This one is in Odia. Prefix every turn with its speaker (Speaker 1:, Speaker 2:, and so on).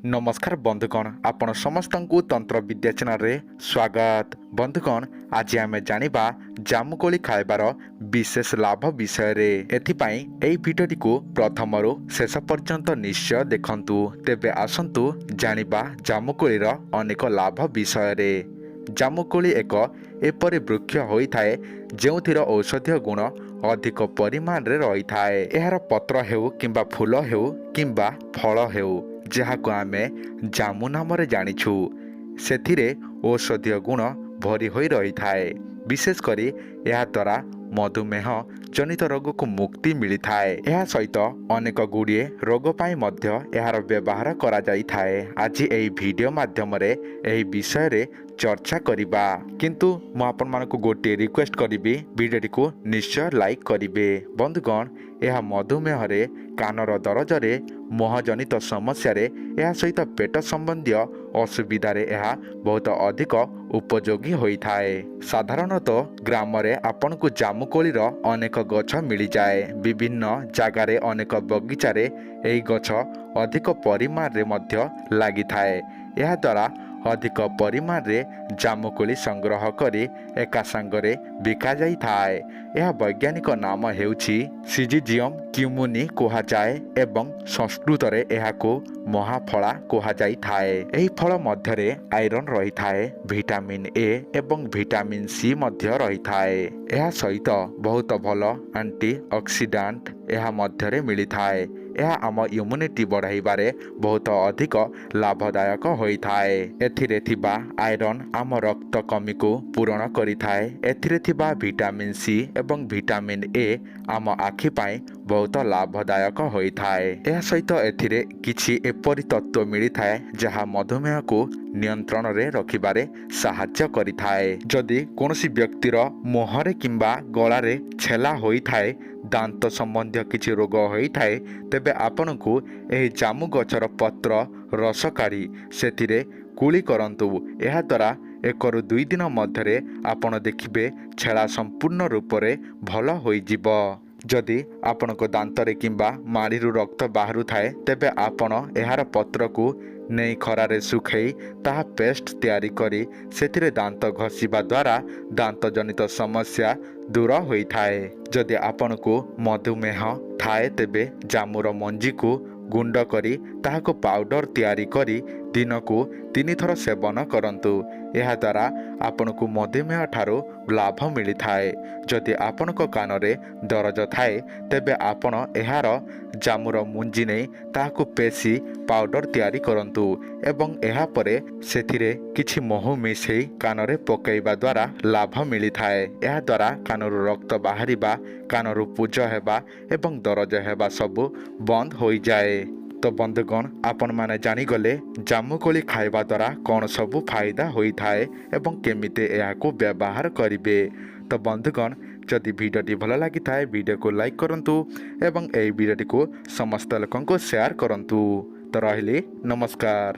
Speaker 1: ନମସ୍କାର ବନ୍ଧୁଗଣ, ଆପଣ ସମସ୍ତଙ୍କୁ ତନ୍ତ୍ର ବିଦ୍ୟା ଚ୍ୟାନେଲରେ ସ୍ୱାଗତ। ବନ୍ଧୁଗଣ, ଆଜି ଆମେ ଜାଣିବା ଜାମୁକୋଳି ଖାଇବାର ବିଶେଷ ଲାଭ ବିଷୟରେ। ଏଥିପାଇଁ ଏହି ଭିଡ଼ିଓଟିକୁ ପ୍ରଥମରୁ ଶେଷ ପର୍ଯ୍ୟନ୍ତ ନିଶ୍ଚୟ ଦେଖନ୍ତୁ। ତେବେ ଆସନ୍ତୁ ଜାଣିବା ଜାମୁକୋଳିର ଅନେକ ଲାଭ ବିଷୟରେ। ଜାମୁକୋଳି ଏକ ଏପରି ବୃକ୍ଷ ହୋଇଥାଏ, ଯେଉଁଥିର ଔଷଧୀୟ ଗୁଣ ଅଧିକ ପରିମାଣରେ ରହିଥାଏ। ଏହାର ପତ୍ର ହେଉ କିମ୍ବା ଫୁଲ ହେଉ କିମ୍ବା ଫଳ ହେଉ, ଯାହାକୁ ଆମେ ଜାମୁ ନାମରେ ଜାଣିଛୁ, ସେଥିରେ ଔଷଧୀୟ ଗୁଣ ଭରି ହୋଇ ରହିଥାଏ। ବିଶେଷ କରି ଏହାଦ୍ୱାରା ମଧୁମେହ ଜନିତ ରୋଗକୁ ମୁକ୍ତି ମିଳିଥାଏ। ଏହା ସହିତ ଅନେକ ଗୁଡ଼ିଏ ରୋଗ ପାଇଁ ମଧ୍ୟ ଏହାର ବ୍ୟବହାର କରାଯାଇଥାଏ। ଆଜି ଏହି ଭିଡ଼ିଓ ମାଧ୍ୟମରେ ଏହି ବିଷୟରେ ଚର୍ଚ୍ଚା କରିବା। କିନ୍ତୁ ମୁଁ ଆପଣମାନଙ୍କୁ ଗୋଟିଏ ରିକ୍ୱେଷ୍ଟ କରିବି, ଭିଡ଼ିଓଟିକୁ ନିଶ୍ଚୟ ଲାଇକ୍ କରିବେ। ବନ୍ଧୁଗଣ, ଏହା ମଧୁମେହରେ, କାନର ଦରଜରେ, ମୁହଁଜନିତ ସମସ୍ୟାରେ, ଏହା ସହିତ ପେଟ ସମ୍ବନ୍ଧୀୟ ଅସୁବିଧାରେ ଏହା ବହୁତ ଅଧିକ ଉପଯୋଗୀ ହୋଇଥାଏ। ସାଧାରଣତଃ ଗ୍ରାମରେ ଆପଣଙ୍କୁ ଜାମୁକୋଳିର ଅନେକ ଗଛ ମିଳିଯାଏ। ବିଭିନ୍ନ ଜାଗାରେ, ଅନେକ ବଗିଚାରେ ଏହି ଗଛ ଅଧିକ ପରିମାଣରେ ମଧ୍ୟ ଲାଗିଥାଏ। ଏହାଦ୍ୱାରା ଅଧିକ ପରିମାଣରେ ଜାମୁକୋଳି ସଂଗ୍ରହ କରି ଏକା ସାଙ୍ଗରେ ବିକାଯାଇଥାଏ। ଏହା ବୈଜ୍ଞାନିକ ନାମ ହେଉଛି ସିଜିଜିୟମ୍ କ୍ୟୁମୁନି କୁହାଯାଏ ଏବଂ ସଂସ୍କୃତରେ ଏହାକୁ ମହାଫଳା କୁହାଯାଇଥାଏ। ଏହି ଫଳ ମଧ୍ୟରେ ଆଇରନ୍ ରହିଥାଏ, ଭିଟାମିନ୍ ଏ ଏବଂ ଭିଟାମିନ୍ ସି ମଧ୍ୟ ରହିଥାଏ। ଏହା ସହିତ ବହୁତ ଭଲ ଆଣ୍ଟି ଅକ୍ସିଡାଣ୍ଟ ଏହା ମଧ୍ୟରେ ମିଳିଥାଏ। ଏହା ଆମ ଇମ୍ୟୁନିଟି ବଢ଼ାଇବାରେ ବହୁତ ଅଧିକ ଲାଭଦାୟକ ହୋଇଥାଏ। ଏଥିରେ ଥିବା ଆଇରନ୍ ଆମ ରକ୍ତ କମିକୁ ପୂରଣ କରିଥାଏ। ଏଥିରେ ଥିବା ଭିଟାମିନ୍ ସି ଏବଂ ଭିଟାମିନ୍ ଏ ଆମ ଆଖି ପାଇଁ ବହୁତ ଲାଭଦାୟକ ହୋଇଥାଏ। ଏହା ସହିତ ଏଥିରେ କିଛି ଏପରି ତତ୍ତ୍ୱ ମିଳିଥାଏ, ଯାହା ମଧୁମେହକୁ ନିୟନ୍ତ୍ରଣରେ ରଖିବାରେ ସାହାଯ୍ୟ କରିଥାଏ। ଯଦି କୌଣସି ବ୍ୟକ୍ତିର ମୁହଁରେ କିମ୍ବା ଗଳାରେ ଛେଲା ହୋଇଥାଏ, ଦାନ୍ତ ସମ୍ବନ୍ଧୀୟ କିଛି ରୋଗ ହୋଇଥାଏ, ତେବେ ଆପଣଙ୍କୁ ଏହି ଜାମୁ ଗଛର ପତ୍ର ରସ କାଢ଼ି ସେଥିରେ କୁଳି କରନ୍ତୁ। ଏହାଦ୍ୱାରା 1ରୁ 2 ଦିନ ମଧ୍ୟରେ ଆପଣ ଦେଖିବେ, ଛେଳା ସମ୍ପୂର୍ଣ୍ଣ ରୂପରେ ଭଲ ହୋଇଯିବ। ଯଦି ଆପଣଙ୍କ ଦାନ୍ତରେ କିମ୍ବା ମାଢ଼ିରୁ ରକ୍ତ ବାହାରୁଥାଏ, ତେବେ ଆପଣ ଏହାର ପତ୍ରକୁ ନେଇ ଖରାରେ ଶୁଖାଇ ତାହା ପେଷ୍ଟ ତିଆରି କରି ସେଥିରେ ଦାନ୍ତ ଘଷିବା ଦ୍ୱାରା ଦାନ୍ତଜନିତ ସମସ୍ୟା ଦୂର ହୋଇଥାଏ। ଯଦି ଆପଣଙ୍କୁ ମଧୁମେହ ଥାଏ, ତେବେ ଜାମୁର ମଞ୍ଜିକୁ ଗୁଣ୍ଡ କରି ତାହାକୁ ପାଉଡ଼ର ତିଆରି କରି ଦିନକୁ ତିନିଥର ସେବନ କରନ୍ତୁ। ଏହାଦ୍ୱାରା ଆପଣଙ୍କୁ ମଧୁମେହ ଠାରୁ ଲାଭ ମିଳିଥାଏ। ଯଦି ଆପଣଙ୍କ କାନରେ ଦରଜ ଥାଏ, ତେବେ ଆପଣ ଏହାର ଜାମୁର ମୁଞ୍ଜି ନେଇ ତାହାକୁ ପେଶି ପାଉଡ଼ର ତିଆରି କରନ୍ତୁ ଏବଂ ଏହାପରେ ସେଥିରେ କିଛି ମହୁ ମିଶାଇ କାନରେ ପକାଇବା ଦ୍ୱାରା ଲାଭ ମିଳିଥାଏ। ଏହାଦ୍ୱାରା କାନରୁ ରକ୍ତ ବାହାରିବା, କାନରୁ ପୁଜ ହେବା ଏବଂ ଦରଜ ହେବା ସବୁ ବନ୍ଦ ହୋଇଯାଏ। ତ ବନ୍ଧୁଗଣ, ଆପଣମାନେ ଜାଣିଗଲେ ଜାମୁକୋଳି ଖାଇବା ଦ୍ୱାରା କ'ଣ ସବୁ ଫାଇଦା ହୋଇଥାଏ ଏବଂ କେମିତି ଏହାକୁ ବ୍ୟବହାର କରିବେ। ତ ବନ୍ଧୁଗଣ, ଯଦି ଭିଡ଼ିଓଟି ଭଲ ଲାଗିଥାଏ, ଭିଡ଼ିଓକୁ ଲାଇକ୍ କରନ୍ତୁ ଏବଂ ଏହି ଭିଡ଼ିଓଟିକୁ ସମସ୍ତ ଲୋକଙ୍କୁ ସେୟାର କରନ୍ତୁ। ତ ରହିଲି, ନମସ୍କାର।